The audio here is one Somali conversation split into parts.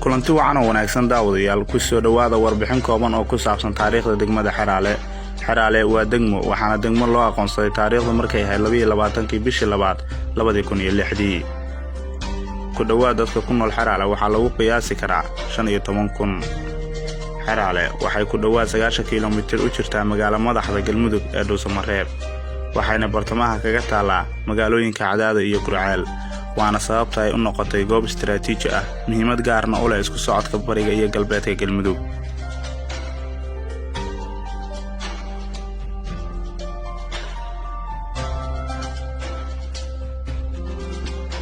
Kulanti wacan oo wanaagsan, daawadayaal. Ku soo dhowaada warbixin kooban oo ku saabsan taariikhda degmada Xeraale. Xeraale waa degmo, waxaana degmo loo aqoonsaday taariikhdu markay ahayd 22-kii bishii labaad 2006-dii. Ku dhowaad dadka ku nool Xeraale waxaa lagu qiyaasi karaa 15,000. Xeraale waxay ku dhowaad 90 kilomitir u jirtaa magaalo madaxda Galmudug ee Dhuusamareeb, waxayna bartamaha kaga taallaa magaalooyinka Cadaada iyo Gurceel, waana sababta ay u noqotay goob istaraatiiji ah, muhiimad gaarna u leh isku socodka bariga iyo galbeedka Galmudug.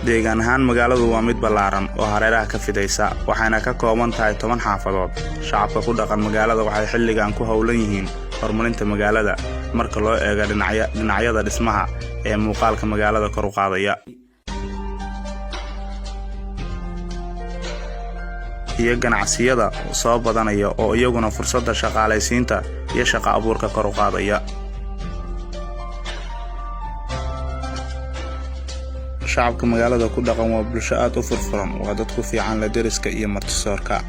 Deegaan ahaan magaaladu waa mid ballaaran oo hareeraha ka fidaysa, waxayna ka kooban tahay 10 xaafadood. Shacabka ku dhaqan magaalada waxay xilligan ku howlan yihiin horumarinta magaalada marka loo eego dhinacyada dhismaha ee muuqaalka magaalada kor u qaadaya iyo ganacsiyada soo badanaya oo iyaguna fursadda shaqaalaysiinta iyo shaqo abuurka kor u qaadaya. Shacabka magaalada ku dhaqan waa bulsho aad u furfuran, waa dad ku fiican la deriska iyo martisoorka.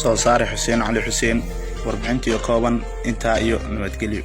Soo saare Xuseen Cali Xuseen, warbixintii kooban intaa iyo nabadgelyo.